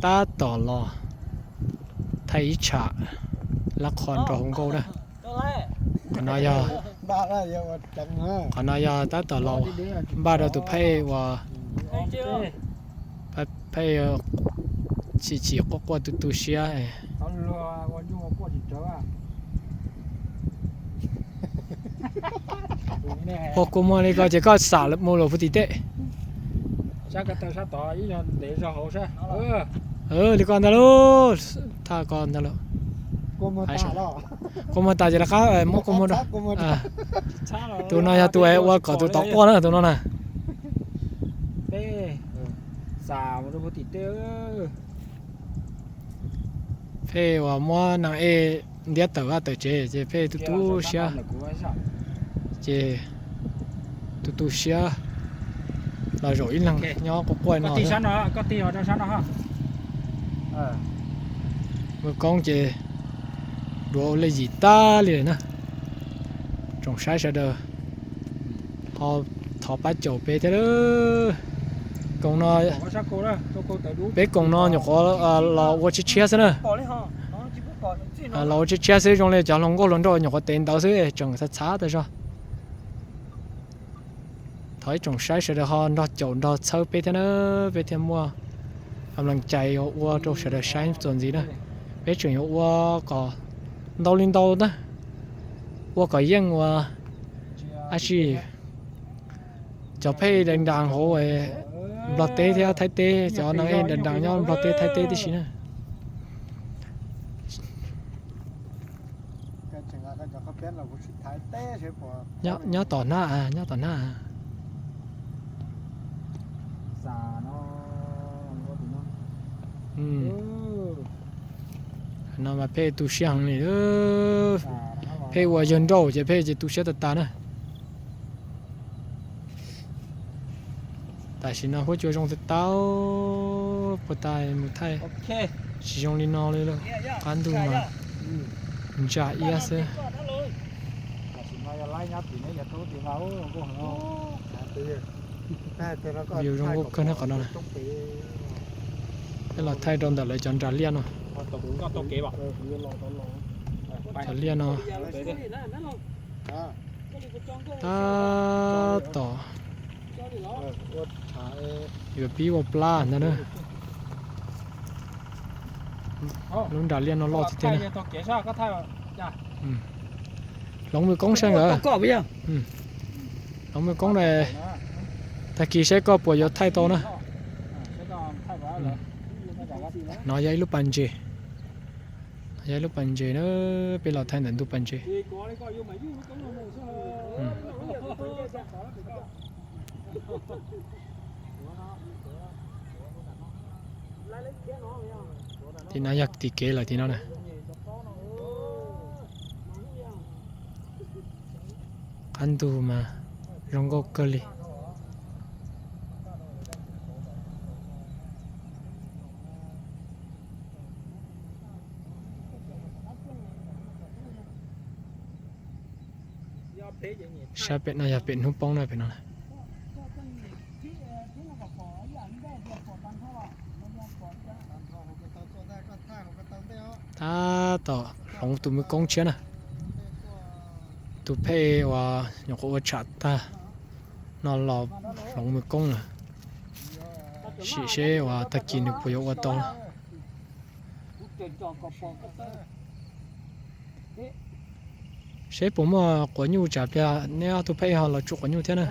Tab tom los thaij ib tsham lab qho nrog hauv nkauj na. Qhov no yog, qhov no yog tab tom los npaj rau tus phej uas, phej chim chim quaj quaj tu tu siab. Ua kua muag li ko ces koj xam mus luam puag tim tej. Li ko ntag lauj, thaj ko ntag lauj. Kua muag tas ces rov qab muab kua muag rau. Tus no yog tus ua kom tus tod quaj na, tus no na. Phej uas muab nees ej ntiab tawm vaj tawm tsev ces phej tu tu siab, ces tu tu siab los zaum ib leeg nyob quaj quaj no. Mws koob ces duav ua lej yim tag li lawm na. Tsoom saib sawv daws ho thov pab caum peb thiab. Koom no, peb koom no nyuam qhuav los ua tshiab tshiab xwb na. Los ua tshiab tshiab xwb, zoo li cov hluas nkauj hluas nraug nyuam qhuav tev ntawd xwb tseem txhav txhav tas zog. Thov ib tsoom saib sawv daws ho nrog caum nrog txhawb peb thiab na, peb thiaj muaj mlees cai yuav ua rau sawv daws saib txuas ntxiv na. Peb tseem yuav ua kom ntau li ntau na, ua kom yeej ua dab tsi. Cov phej dees dees hauv Nplog teb thiab Thaib teb, cov nees ej dees dees nyob Nplog teb Thaib teb tib si na. Nyob tom na, nyob tom na. No mas phej tu siab heev li. Phej ua yawg nrauj ces phej ces tu siab tas tas na. Tam sim no huab cua zoo tas tas, puag ta mus thaij tsis zoo li no li lauj. Qab ntuj mas ntsa iab xwb. View zoo nkauj kawg na qhov no na. Peb los thaij rau ntawm lawv cov nras liaj no. Cov liaj no tab tom yuav pib ua plab ntag na. Lub nras liaj no loj tiag tiag na. Hloov mws koob saib nkawd. Hloov mws koob na, tag kis saib koj puas yuav thaij tau na. No yog ib lub pas ntses, no yog ib lub pas ntses na, peb los thaij ntawm ntug pas ntses. Tim no yog tim kev lawm tim no na. Qab ntug mas zoo nkauj kawg li. Sab pem no yog pem hnub poob na, pem no na. Tab tom hloov tus mws koob tshiab na. Tus phej uas nyuam qhuav ua tsham tag no los hloov mws koob na. Sim seb uas tag kis nws puas yuav ua tau. Seb puas muaj quav nyuj, tsam pliag neb ob tug phej ho los tsuj quav nyuj thiab na.